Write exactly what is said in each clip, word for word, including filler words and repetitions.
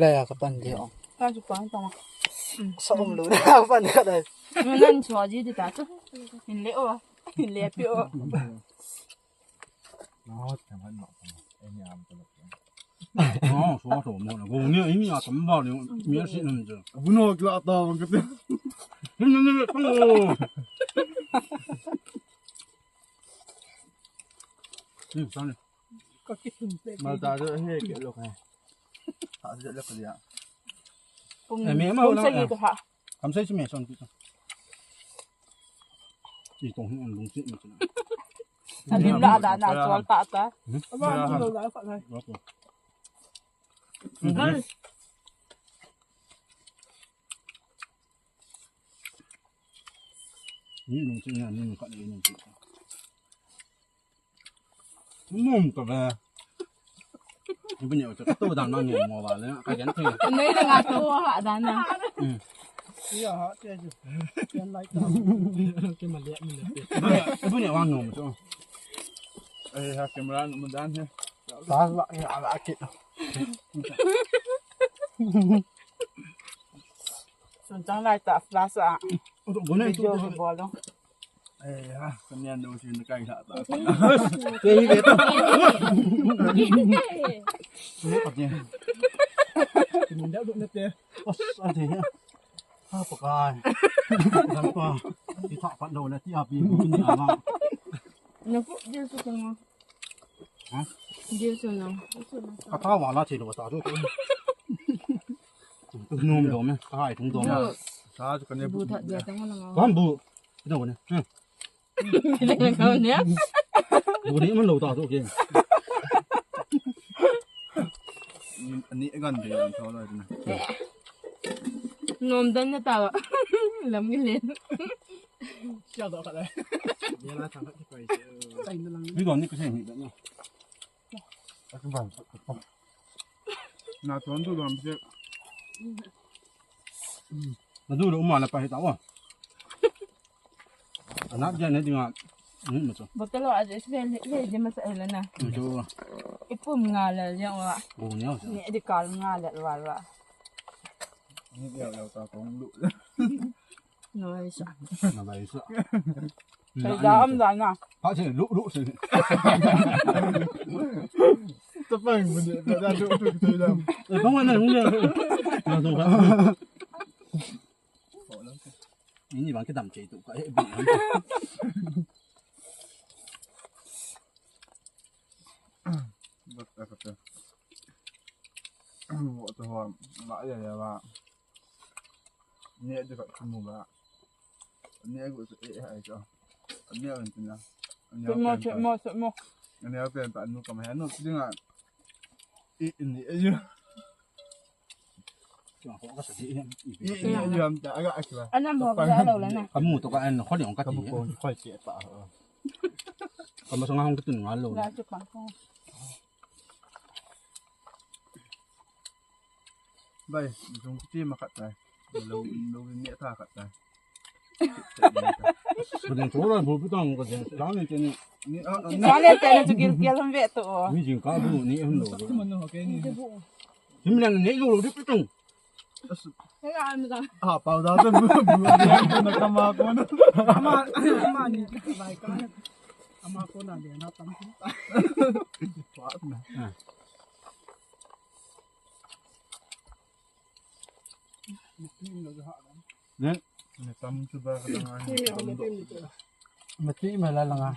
Lei a ka pan di ong. Ka chu pan tong. Sa um lo na ka pan ka dai. Nan chu ji di ta chu. Hin le o. Hin le pi o. Oh, so so mo na. Go ni ini a tam ba ni. Mi a si nan je. Bu no kila ta man ka te. Ni ni ni. Hmm, sani. Ka ki tum pe. Mal ta do he ke lo ka. Ta do le ka dia. Pung, eh, me ma pung na, sagi eh. Ka ha. Kam sai si me son ki. Ni tong hin lung si ni. Adim la da na chol ta ta. Hmm? Ama ni lo la fa na. Lo ko. Hmm. Ni lung si na, ni lung ka ni lung si. Mum ka ba. Ibu ni o ka to dan ma ni mo ba le ka jan ti. Nei la nga to ha dan na. Hmm. Ya ha te ju. Yan lai ta. Ke ma le mi le. Ibu ni wa no mo so. Eh, ha camera mo dan he. Ta la ya la ki. Sun tang lai ta flash a. Video hi bol lo. Eh, ha, kanian dong sin kai sa ta. Ke hi ve to. Ni pa ni. Ni da do na te. Os, a te. Ha pa kai. Dan pa. Ti tha pa lo na ti a pi ni a ma. Na ku dia su tang. Ha? Dia su na. Ka ta wa la che lo ta do. Nom do me. Ka hai thung do me. Sa ka ne bu. Bu tha dia tang la. Kan bu. Ina wani. Hmm. Ina wani. Wani man lo ta to ke. Ani gan de an tho la na. Nom dan na ta. Lam ngi le. Sia do ka le. Ni la chang ka ki pai se. Sai na lang. Ni don ni ka se ni da na. Ka ban. Na ton du don se. Na du lo ma na pa he ta wa. Anak dia ni dinga. Ni ma so. Bottle a je se le le je ma sa le na. Ni so. Ipum nga le je wa. Go ni so. Ni di kal nga le wa wa. Ni dia ya ta kong lu. Noi sa. Na bai sa. Sai da am da na. Pa se lu lu se. Ta pa ngi ni da lu lu se da. Eh, bang wa na lu le. Na so ka. Ni ni bang ke dam che tu ka. Eh, bi. Bat ka ta. Wo to ho. Ba ya ya ba. Ni de ka mu ba. Ni gu e hai ko. Ni an tin na. Ni mo, mo, mo. Ni a pen pa nu ka ma no dinga. I ni e ju. Anam ho ka lo la na. Kamu to ka an khoi ong ka ti. Kamu ko khoi ti pa. Kamu sanga hong ka tun nga lo. La chu pa. Bai, jong ti ma khat tai. Lo, lo ni ta khat tai. Ko jeng chora bu pi tang ko jeng chang ni ni. Ni a. Ni le te na chu gil gil hum ve to. Ni jing ka bu ni hum lo. Him leng ni lo lo di pi tang. Ha pau da to bu bu na ka ma ko na. Ama ama ni bai ka. Ama ko na de na tam. Wa na. Ne? Ne tam chu ba ka nga. Mati ma la la nga.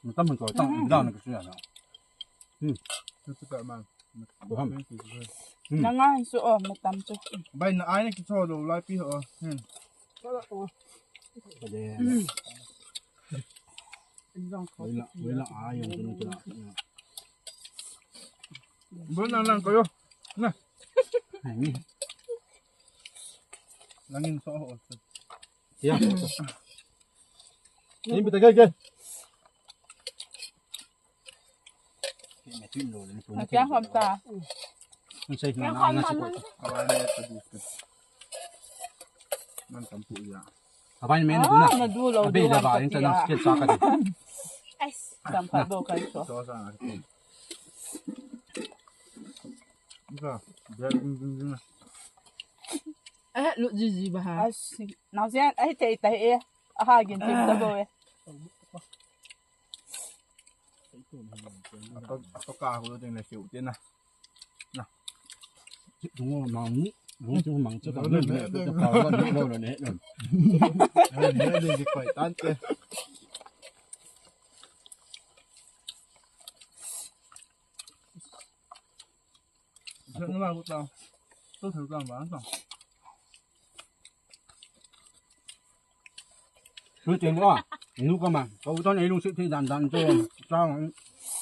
Ne tam ko tang da na ka sia na. Hmm. Chu chu ka ma. Ham. Hmm. Na nga su o ma tam chu. Bai na ai na ki cho lo lai pi ho. Hmm. Ka de. Wei la, wei la, a, yang tu na tu na. Bon lang lang kayo. Na. Hai ni. Langin so ho. Ya. Ni bita ke ke. Atia hom ta. Ang sai na na si ko. Abai ni ka du. Man tam pu ya. Abai ni men du na. Na du lo. Abai du la ba ni ta na skill sa ka. Ai, tam pa do ka so. So sa na. Eh, lut jiji ba ha. Ai, si, nau zen, ai, te, te, eh. Aha, gin, te, te, bo, eh. Apa, apa kah aku tu tengah siu tu nah. Nah. Tunggu mang ni, tunggu mang cakap ni, ni tu kau ni lo lo ni. Ni ni ni kuai tan ke. Sa na ba ku ta. Tu thau ta ba ta. Lu chen a, nu ka ma, ka u ton ei lungset thei dan dan chu, sa,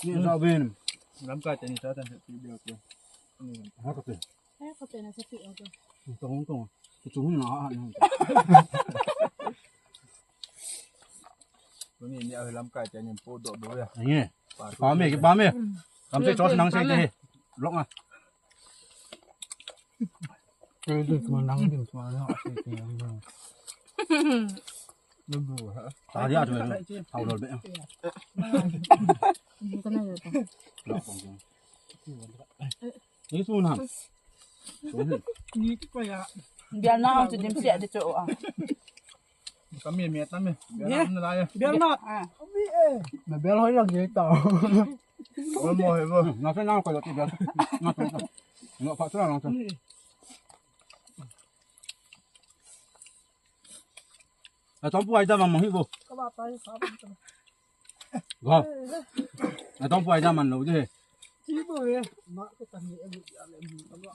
ni sa ven. Lamkai te ni sa tan se ti bia ke. Ha ka te. Ha ka te na se ti o ke. Tong tong. Ki chung na ha ni. Ko ni ni a lamkai te ni po do do ya. Ni. Pa me, pa me. Kam se chos nang se te. Lok a. Tadi ada yang tahu lol be. Ini semua nam. Biar na hang tu dim siap dia tu ah. Kami mi tami. Biar na. Ah. Na biar hoi lagi tahu. Wal mo he bo. Na se na ko ti biar. Na se. Na pa sura na se. Na tong pu ai da ma mo hi bo. Go. Na tong pu ai da man lo de. Ti bo ye. Ma ko ta ni e bu ya le bu ta ba.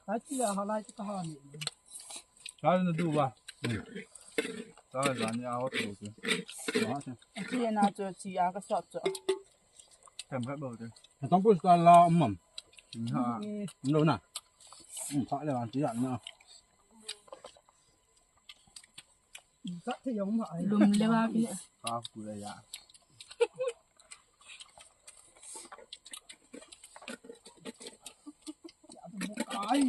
Ta ti ya ha lai ta ha ni. Sa na du ba. Sa na ni a ho to ke. Ti na cho ti a ka sop cho. Tem khat bou te. Tong pu sa la um mam. Ha. Lo na. Um, pha le wan ti ya na. Sa te yong ma ai. Lum le wa ki. Ka ku le ya. Ai.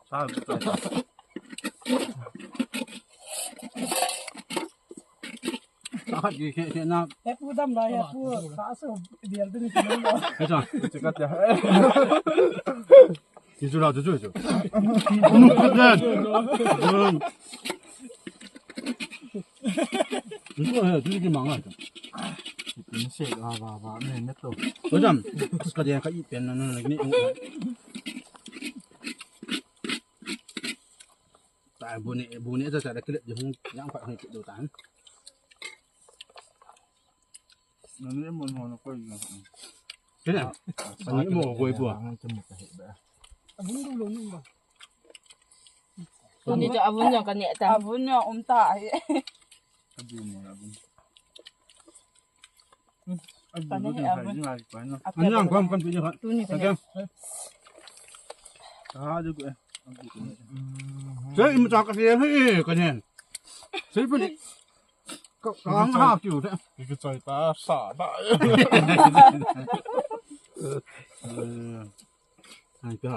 Sa ku le. Sa khat ki khe khe na. He pu dam lai he pu. Sa so bial din ki lo. He cha. Che ka cha. Ki chu la chu chu chu. Unu khat den. Ni ko he chu ki mang a. Ni se ba ba ba me me to. Ko jam. Ka den ka i pen na na ni. Ta bu ni bu ni cha cha da kile di hung yang pa ni do tan. Nani mo no no ko ina. Kena. Ani mo ko ipu a. Abun du lo ni ba. Tuni cha abun yang kane ta. Abun yang um ta. Abun mo abun. Abun ni abun. Ani ang kam kam pi ni kha. Tuni kane. Ha du ko. Sai im cha ka se he kane. Sai pu ni. Ka, ka ang ha kiu te. Ki ki choi ta sa ta. Ai ka.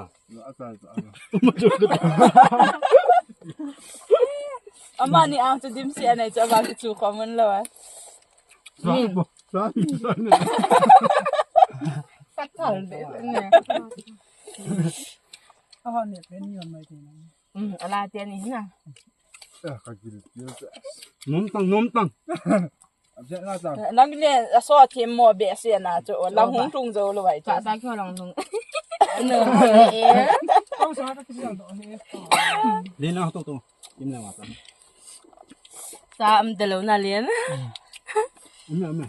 Amani ang chu dim si anai chu ba ki chu common lo a. Sa bo, sa ni, sa ni. Ka thal de ne. Aha ne pen ni mai te na. Um, ala te ni na. Nom tang, nom tang. Nang le aso thim mo be se na chu, lang hung thung jo lo vai chu. Sa sa kyo lang thung. No. Le na to to. Im le ma ta. Sa am de lo na len. Im le, im le.